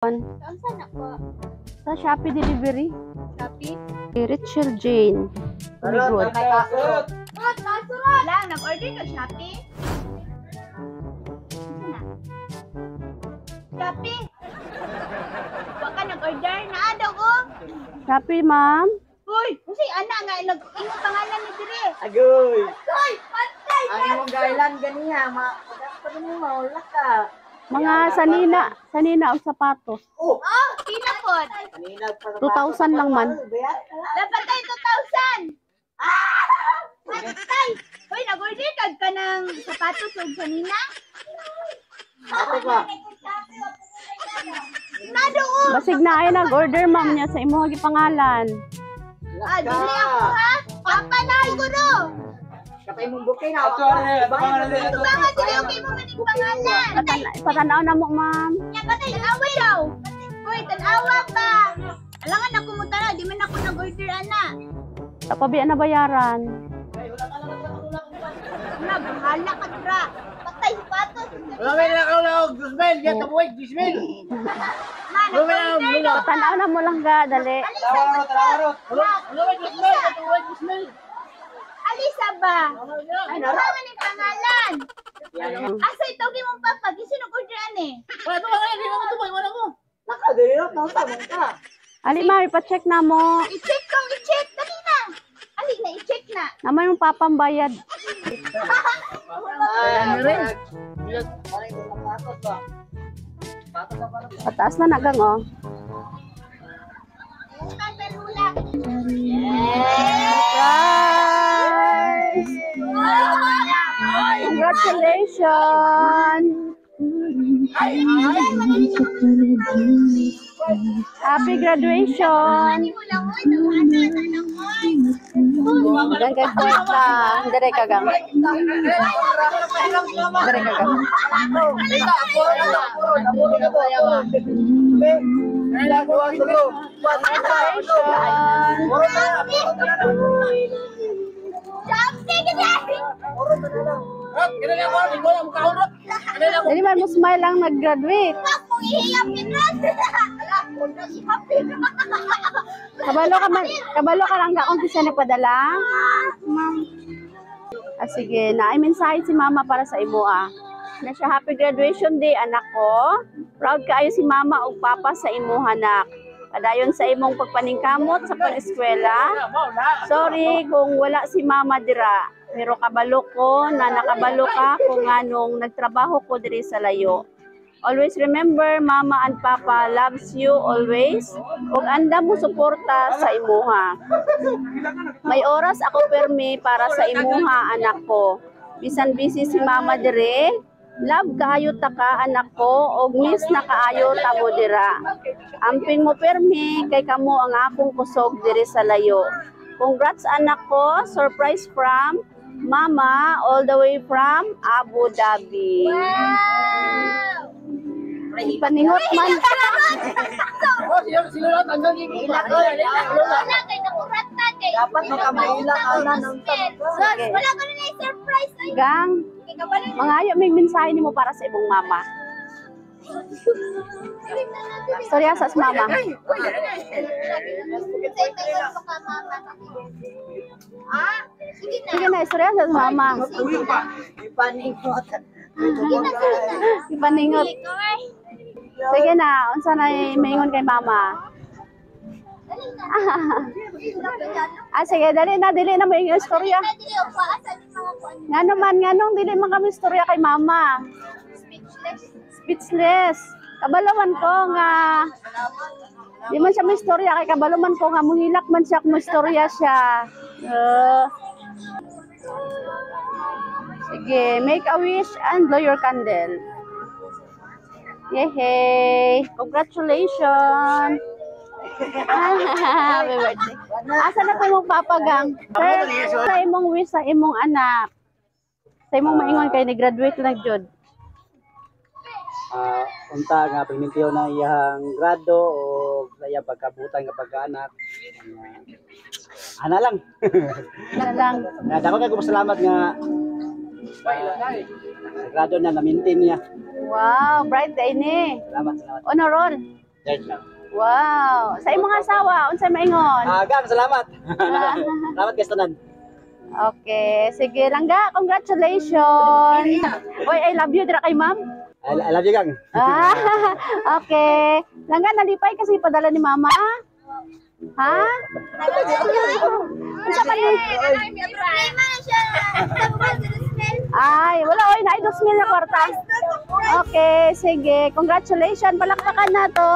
Saan na po? Sa Shopee delivery. Shopee? Kay Rachel Jane. Good. Lang, nag-order ka Shopee? Isa na. Shopee? Wa ka nag-order? Naa daw ko? Shopee, ma'am. Uy, unsay ana nga nag imong pangalan ni dire? Agoy! Uy, pantay! Ang imong gailan ganiha, ma pagkakita mo maula ka. Mga sanina, sanina og sapatos. Oh, Oh, pila pod. kanina pa sa 2,000 lang man. Dapat tayo 2,000. Pantay! Uy, nag-order kag ka ng sapatos ug sanina? Ate pa. Na daw oh. Basig na ay nag-order, ma'am, niya sa imong gipangalan. Ah, dili ako ha. Papa na siguro. Kapay mong bukay na. Ato, ano, ato, pangalan niya, ato. Baka dili okay mo maning pangalan. Patanaw na mo, ma'am. Nya patay awa daw. Uy, tan-awa pa. Alangan ako mo tara, di man ako nag-order ana. Tapabian na bayaran. Na bahala ka dra. Patay sapatos. Wala may nakalaog, Guzmel, yan tabuhay, Guzmel. Ma, nag-order daw. Patanaw na mo lang ga, dali. Alisa ba to? Wala may Guzmel, tabuhay, Guzmel. Alisa ba? Ano ba man yung pangalan? Asa itawag mong papa? Kasi nag-order ani. Wala to, wala, hindi mo tumoy, wala mo. Naka dili ra nang tamong ka. Ali, ma'am, ipa-check na mo. I-check kong i-check. Dali na. Ali na, i-check na. Naman yung papambayad. Ay, rin. Parang yung sapatos ba? Sapatos na parang. Pataas na nagang, oh. Tatalula. Surprise! Congratulations! Happy graduation! Gang kay kwarta. Dire ka gang. Dire ka gang. Congratulations! Rot, kinala ko, hindi ko alam, mukha rot. Kinala ko. Dili man mo smile lang nag-graduate. Kabalo ka man, kabalo ka lang kung kisa nagpadala. Ma'am. Ah, sige, na ay mensahe si mama para sa imo ah. Na siya happy graduation day anak ko. Proud kaayo si mama ug papa sa imo anak. Padayon sa imong pagpaningkamot sa pag-eskwela. Sorry kung wala si mama dira. Pero kabalo ko na nakabalo ka kung anong nagtrabaho ko diri sa layo. Always remember, mama and papa loves you always. Ug anda mo suporta sa imuha. May oras ako permi para sa imuha, anak ko. Bisan busy si mama dire, love kaayo ta ka anak ko og miss na kaayo ta mo dira. Amping mo permi kay kamo ang akong kusog dire sa layo. Congrats anak ko, surprise from mama all the way from Abu Dhabi. Paningot man. Oh, sila, sila lahat, hanggang ikot. Wala kay nakurata kay. Dapat makamaila ka na ng Sige. Wala ko na surprise ay. Gang, Kay kabalo mangayo may mensahe nimo para sa imong mama. Storya sa mama. Ah, sige na. Sige na, istorya sa mama. Ipaningot. Sige na, sige na. Ipaningot. Ikaw ay. Sige na, unsa na maingon kay mama? Dali na. Ah, sige, dali na, dili na maingon istorya. Dali na, dili o paasa ni mga kuan. Ngano man, nganong dili man kami istorya kay mama. Speechless. Speechless. Kabalo man ko nga di man siya may istorya kay kabalo man ko nga muhilak man siya kung istorya siya. Sige, make a wish and blow your candle. Yehey! Congratulations! Happy birthday. Asa na po imong papa gang? Sir, sa imong wish sa imong anak. Sa imong maingon kay ni-graduate na jud. Ah, unta nga permintiyo na iyang grado o sa iyang pagkabutan nga pagkaanak. Ah, ana lang. Na lang. Nga dako kay pasalamat nga sa grado na na-maintain niya. Wow, bright day ni. Salamat, salamat. Honor roll. Charge lang. Wow. Sa imong asawa, unsay maingon? Ah, gang, salamat. Salamat guys tanan. Okay, sige langga, congratulations. Oy, I love you dira kay ma'am. I love you, gang. Ah, okay. Langga, nalipay kasi padala ni mama. Ha? Unsa man ni? Problema na siya. Ay, wala oy, naay 2,000 na kwarta. Okay, sige. Congratulations. Palakpakan na to.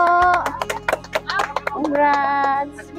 Congrats.